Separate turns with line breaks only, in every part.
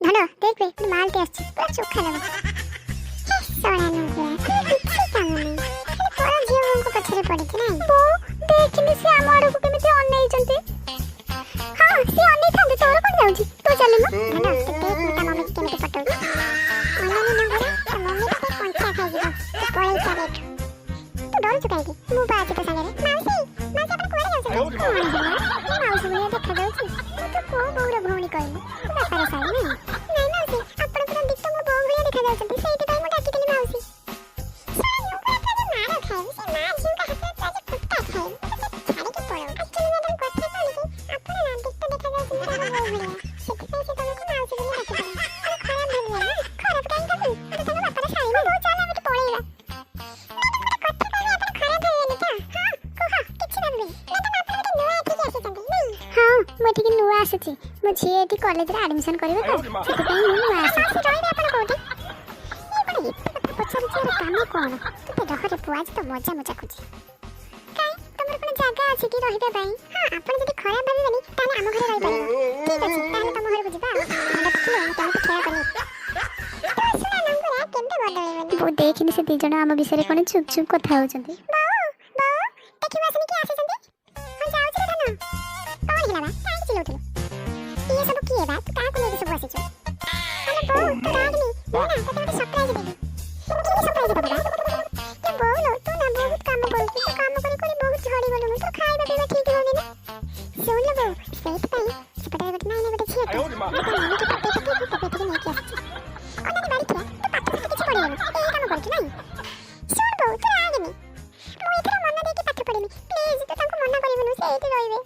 ଧନ, ଦେଖ ବେ, ମାଲଟେ ଆସିଛି, ପୁରା ଚୋଖା ଲାଗୁଛି। ହେ ଶଳା ନୁଗୁରା, ତୋର କିଛି କାମ ନାହିଁ, ଖାଲି ପର ଝିଅ ବୋହୂଙ୍କ ପଛରେ ପଡିଛି, ନାଇଁ?
ବୋଉ, ଦେଖିନି ସେ ଆମ ଆଡକୁ କେମିତି ଅନେଇଛନ୍ତି? ହଁ, ସେ ଅନେଇଥାନ୍ତୁ, ତୋର କଣ ଯାଉଛି? ତୁ ଚାଲିଲୁ।
ଧନ, ତୁ ଦେଖ ମୁଁ ତା ମମିକି କେମିତି ପଟଉଛି। ଅନାନି ନୁଗୁରା, ତା ମମି ତତେ କଞ୍ଚା ଖାଇଯିବ। ତୁ ପଳେଇ ଚାଲ ଏଠୁ। ତୁ ଡରୁଛୁ କାହିଁକି? ମୁଁ ପା ଅଛି ତୋ ସାଙ୍ଗରେ। ମାଉସୀ, ମାଉସୀ, ଆପଣ କୁଆଡେ ଯାଉଛନ୍ତି?
କଣ ହେଲା? ମୁଁ ମାଉସୀ ଭଳିଆ ଦେଖାଯାଉଛି? ମୁଁ ତ କୋଉ ବୋଉର ଭଉଣୀ କହିଲୁ? ତୋ ବାପାର ଶାଳୀ ନାଇଁ? ନାଇଁ ମାଉସୀ, ଆପଣ ପୁରା ଡିଟୋ ମୋ ବୋଉ ଭଳିଆ ଦେଖାଯାଉଛନ୍ତି, ସେଇଥିପାଇଁ ମୁଁ ଡାକିଦେଲି ମାଉସୀ।
ଶଳା ନୁଗୁରା, ତୁ ଆଜି ମାଡ଼ ଖାଇବୁ। ସେ ମା ଝିଅଙ୍କ ହାତରେ ତୁ ଆଜି କୁଟା ଖାଇବୁ। ତତେ ଛାଡିକି ପଳଉ। ଆକ୍ଚୁଆଲି ମ୍ୟାଡାମ, କଥା କଣ କି, ଆପଣ ନା ଡିଟୋ ଦେଖାଯାଉଛନ୍ତି ତାଙ୍କ ବୋଉ ଭଳିଆ, ସେଥିପାଇଁ ସେ ତମକୁ ମାଉସୀ ବୋଲି ଡାକିଦେଲେ। ଆପଣ ଖରାପ ଭାବିଲେ ନା?
ଖରାପ କାହିଁ ଭାବିବି? ମୁଁ ତ ତାଙ୍କ ବାପାର ଶାଳୀ ନା। ବୋଉ, ଚାଲ ଆମେ ଏଠୁ ପଳେଇବା।
ମ୍ୟାଡାମ, ଗୋଟେ କଥା କହିବି, ଆପଣ ଖରାପ ଭାବିବେନି ତ?
ହଁ, କୁହ, କିଛି ଭାବିବିନି।
ମ୍ୟାଡାମ, ଆପଣ ଏଠି ନୂଆ ଏଠିକି ଆସିଛନ୍ତି, ନାଇଁ?
ହଁ, ମୁଁ ଏଠିକି ନୂଆ ଆସିଛି। ମୋ ଝିଅ ଏଠି କଲେଜରେ ଆଡମିସନ କରିବ ତ, ସେଥିପାଇଁ ମୁଁ ନୂଆ ଆସିଛି।
ମାଉସୀ, ରହିବେ ଆପଣ କୋଉଠି? ଇଏ କଣ ଏତେ କଥା ପଚାରୁଛି? ୟାର କାମ କଣ? ତୁ ରହରେ ପୁଅ, ଆଜି ତ ମଜା ମଜା କରୁଛି।
କାଇଁ, ତମର କଣ ଜାଗା ଅଛି କି ରହିବା ପାଇଁ?
ହଁ, ଆପଣ ଯଦି ଖରାପ ଭାବିବେନି, ତାହେଲେ ଆମ ଘରେ ରହିପାରିବ।
ଠିକ ଅଛି, ତାହେଲେ ତମ ଘରକୁ ଯିବା। ଆଉ
ଧନ, ଦେଖିଲୁ ମୁଁ କେମିତି ଖେଳ କଲି? ତୋ ଶଳା ନଙ୍ଗୁରା କେବେ ବଦଳିବନି।
ବୋଉ, ଦେଖିନି ସେ ଦି ଜଣ ଆମ ବିଷୟରେ କଣ ଚୁପ୍ ଚୁପ୍ କଥା ହଉଛନ୍ତି।
ବୋଉ, ବୋଉ, ଦେଖିବୁ ଆସିନି କିଏ ଆସିଛନ୍ତି। ହଁ, ଯାଉଛି ରେ ଧନ। କଣ ହେଲା ବା? କାହିଁକି ଚିଲଉଥିଲୁ? ଇଏ ସବୁ କିଏ ବା? ତୁ କାହାକୁ ନେଇକି ସବୁ ଆସିଛୁ? ଆଲୋ ବୋଉ, ତୁ ରାଗନି। ମୁଁ ନା ତତେ ଗୋଟେ ସରପ୍ରାଇଜ ଦେବି। କି ସରପ୍ରାଇଜ ଦେବୁ ବା?
ଏ ବୋଉ ଲୋ, ତୁ ନା ବହୁତ କାମ କରୁଛୁ, ତୁ କାମ କରି କରି ବହୁତ ଝଡ଼ି ଗଲୁଣୁ, ତୋର ଖାଇବା ପିଇବା ଠିକ ହଉନି ନା?
ଶୁଣିଲୁ ବୋଉ, ସେଇଥିପାଇଁ ସେପଟରେ ଗୋଟେ ନାଇଁ ନା ଗୋଟେ ଝିଅଟେ, ମୁଁ ତା ମମିକି ପଟେଇ ପଟେଇକି ତତେ ଏଠିକି ନେଇକି ଆସିଛି।
ଅନାନି ବାଡ଼ିଖିଆ, ତୁ ପାଠ ସାଠ କିଛି ପଢିଲୁନି, ଏଇ କାମ କରୁଛୁ ନାଇଁ? ଶୁଣ ବୋଉ, ତୁ ରାଗନି। ମୁଁ ଏଥର ମନ ଦେଇକି ପାଠ ପଢିବି। ପ୍ଲିଜ, ତୁ ତାଙ୍କୁ ମନା କରିବୁନୁ, ସେ ଏଇଠି ରହିବେ।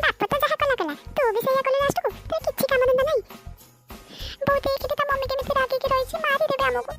ବାପ ତ ଯାହା କଲା କଲା, ତୁ ବି ସେଇଆ କଲୁ ଲାଷ୍ଟକୁ। ତୋର କିଛି କାମ ଧନ୍ଦା ନାହିଁ। ବୋଉ, ଦେଖିଲି ତା ମମି କେମିତି ରାଗିକି ରହିଛି, ମାରିଦେବେ ଆମକୁ।